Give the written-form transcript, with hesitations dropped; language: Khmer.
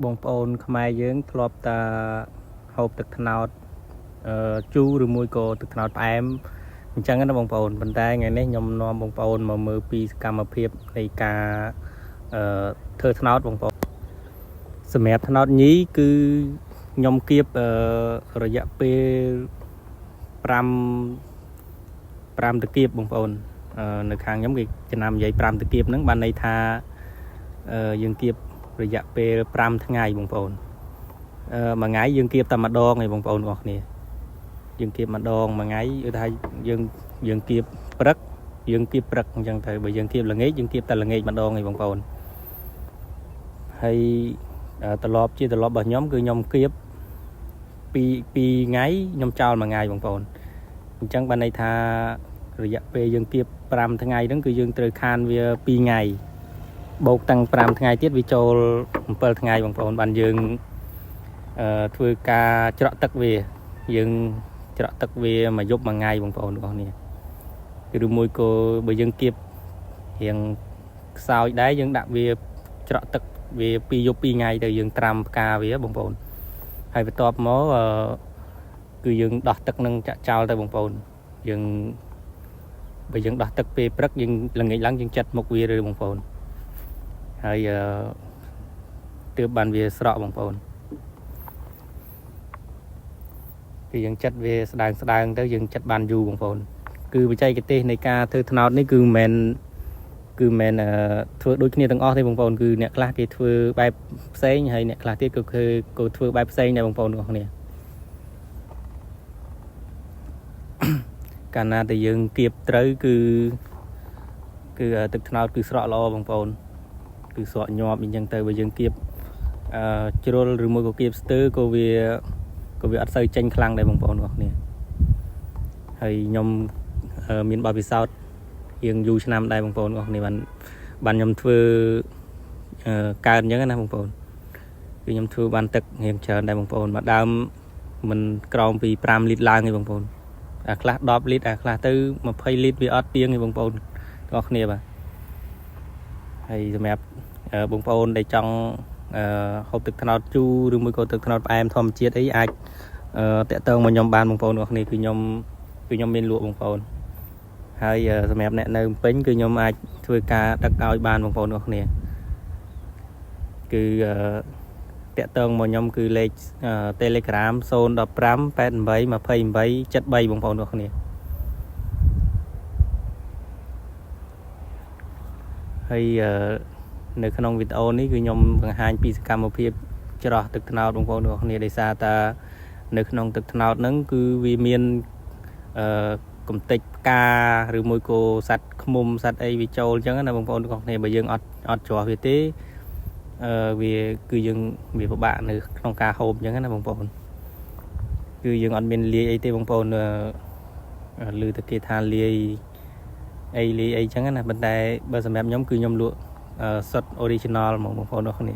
បងប្អូនខ្មែរយើងធ្លាប់តែហូបទឹកត្នោតជូរឬមួយក៏ទឹកត្នោតផ្អែមអញ្ចឹងណាបងប្អូនប៉ុន្តែថ្ងៃនេះខ្ញុំនាំបងប្អូនមកមើលពីសកម្មភាពនៃការអឺធ្វើត្នោតបងប្អូនសម្រាប់ត្នោតញីគឺខ្ញុំគៀបរយៈពេល5 5តគៀបបងប្អូននៅខាងខ្ញុំគេចំណាំនិយាយ5តគៀបហ្នឹងបានន័យថាយើងគៀបរយៈពេល5ថ្ងៃបងប្អូនមួយថ្ងៃយើងគៀបតែម្ដងឯងបងប្អូនទាំងអស់គ្នាយើងគៀបម្ដងមួយថ្ងៃគឺថាយើងគៀបព្រឹកយើងគៀបព្រឹកអញ្ចឹងទៅបើយើងគៀបល្ងាចយើងគៀបតែល្ងាចម្ដងឯងបងប្អូនហើយត្រឡប់ជាត្រឡប់របស់ខ្ញុំគឺខ្ញុំគៀបពី2ថ្ងៃខ្ញុំចោលមួយថ្ងៃបងប្អូនអញ្ចឹងបានន័យថារយៈពេលយើងគៀប5ថ្ងៃហ្នឹងគឺយើងត្រូវខានវា2ថ្ងៃបូកតាំង5ថ្ងៃទៀតវាចូល7ថ្ងៃបងប្អូនបានយើងធ្វើការច្រក់ទឹកវាយើងច្រក់ទឹកវាមួយយប់មួយថ្ងៃបងប្អូនទាំងអស់គ្នាឬមួយក៏បើយើងគៀបរៀងខ្សោយដែរយើងដាក់វាច្រក់ទឹកវា2យប់2ថ្ងៃទៅយើងត្រាំផ្កាវាបងប្អូនហើយបន្ទាប់មកគឺយើងដោះទឹកនឹងចាក់ចោលទៅបងប្អូនយើងបើយើងដោះទឹកពេលព្រឹកយើងល្ងាចឡើងយើងចាត់មុខវាឬបងប្អូនហើយទើបបានវាស្រក់បងប្អូនគឺយើងចាត់វាស្ដើងស្ដើងទៅយើងចាត់បានយូរបងប្អូនគឺបច្ចេកទេសនៃការធ្វើត្នោតនេះគឺមិនមែនធ្វើដូចគ្នាទាំងអស់ទេបងប្អូនគឺអ្នកខ្លះគេធ្វើបែបផ្សេងហើយអ្នកខ្លះទៀតក៏គឺក៏ធ្វើបែបផ្សេងដែរបងប្អូនទាំងអស់គ្នាកាលណាតែយើងគៀបត្រូវគឺទឹកត្នោតគឺស្រក់ល្អបងប្អូនគឺស្រក់ញាប់អញ្ចឹងទៅបើយើងគៀបជ្រុលឬមួយក៏គៀបស្ទើក៏វាអត់សូវចេញខ្លាំងដែរបងប្អូនទាំងអស់គ្នាហើយខ្ញុំមានបទពិសោធន៍រៀងយូរឆ្នាំដែរបងប្អូនទាំងអស់គ្នាបានខ្ញុំធ្វើកើតអញ្ចឹងណាបងប្អូនគឺខ្ញុំធ្វើបានទឹករៀងច្រើនដែរបងប្អូនមកដើមមិនក្រោមពី5លីត្រឡើងទេបងប្អូនអាខ្លះ10លីត្រអាខ្លះទៅ20លីត្រវាអត់ទៀងទេបងប្អូនទាំងអស់គ្នាបាទហើយសម្រាប់បងប្អូនដែលចង់ហូបទឹកត្នោតជូរឬមួយក៏ទឹកត្នោតផ្អែមធម្មជាតិអីអាចតាក់ទងមកខ្ញុំបានបងប្អូនទាំងអស់គ្នាគឺខ្ញុំមានលក់បងប្អូនហើយសម្រាប់អ្នកនៅភ្នំពេញគឺខ្ញុំអាចធ្វើការដឹកឲ្យបានបងប្អូនទាំងអស់គ្នាគឺតាក់ទងមកខ្ញុំគឺលេខ Telegram 015 88 28 73បងប្អូនទាំងអស់គ្នាហើយនៅក្នុងវីដេអូនេះគឺខ្ញុំបង្ហាញពីសកម្មភាពច្រោះទឹកត្នោតបងប្អូនទាំងអស់គ្នាដោយសារតានៅក្នុងទឹកត្នោតហ្នឹងគឺវាមានកំទេចផ្កាឬមួយក៏សត្វឃ្មុំសត្វអីវាចូលអញ្ចឹងណាបងប្អូនទាំងអស់គ្នាបើយើងអត់ច្រោះវាទេវាគឺយើងវាពិបាកនៅក្នុងការហូបអញ្ចឹងណាបងប្អូនគឺយើងអត់មានលាយអីទេបងប្អូនឮតែគេថាលាយអីលាយអីចឹងណាប៉ុន្តែបើសម្រាប់ខ្ញុំគឺខ្ញុំលក់សុទ្ធ original ហ្មងបងប្អូនទាំងអស់គ្នា